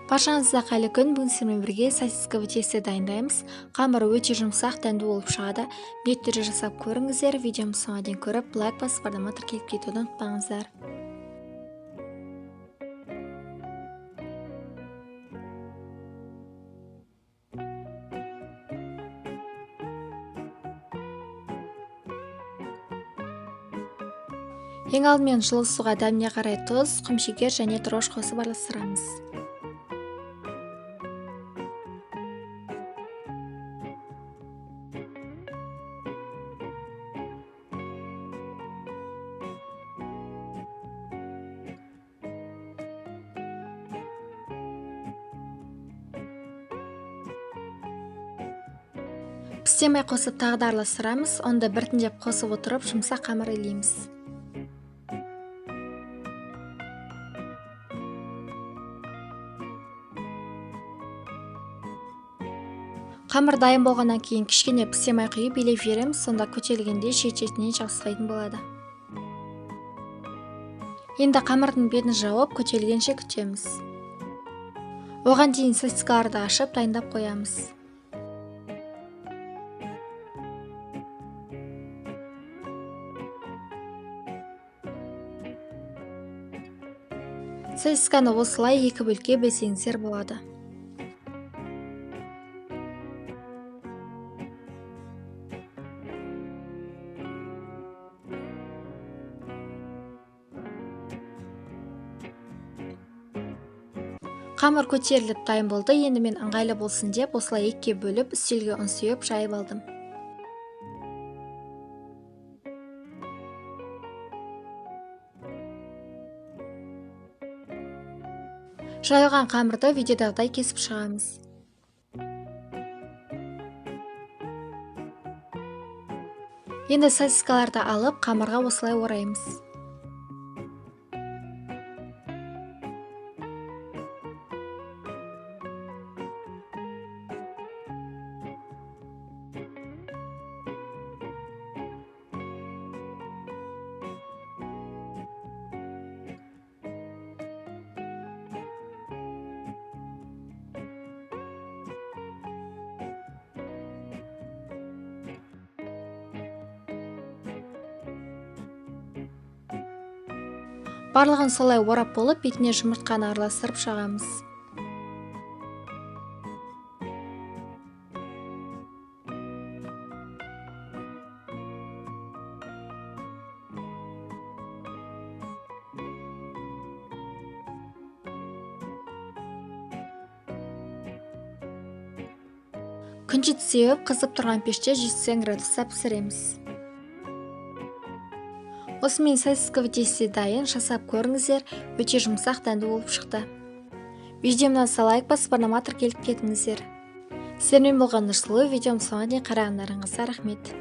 Баршаңызға қайырлы күн. Бүгін сіздермен бірге сосисковый тесто дайындаймыз. Қамыры өте жұмсақ, дәмді болып шығады. Міндетті түрде жасап көріңіздер. Видеомызды соңына дейін көріп, лайк басып, арнама тіркеліп кетуді ұмытпаңыздар. Ең алдымен жылы суға дәміне қарай тұз, құмшекер және дрожж қосып араластырамыз. Пісте май қосып тағы да араластырамыз. Онда біртіндеп қосып отырып жұмсақ қамыр илейміз. Қамыр дайын болғаннан кейін кішкене пісте май құйып илеп жібереміз. Сонда көтерілгенде шет-шетінен жабысқайтын болады. Енді қамырдың бетін жауып көтерілгенше күтеміз. Оған дейін сосискаларды ашып дайындап қоямыз. Сосисканы осылай екі бөлікке бөлсеңіздер болады. Қамыр көтеріліп дайын болды. Енді мен ыңғайлы болсын деп осылай екіге бөліп, үстелге ұн сеуіп жайып алдым. Жайылған қамырды видеодағыдай кесіп шығамыз. Енді сосискаларды алып, қамырға осылай ораймыз. Барлығын солай орап болып, бетіне жұмыртқаны араластырып жағамыз. Күнжіт сеуіп, қызып тұрған пеште 180 градуста пісіреміз. Осымен сосисковый тесто дайын, жасап көріңіздер, өте жұмсақ дәмді болып шықты. Видеомнан лайк басып, арнама тіркеліп кетіңіздер. Сіздермен болған Нұрсұлу, видеом соңына дейін қарағандарыңызға рахмет.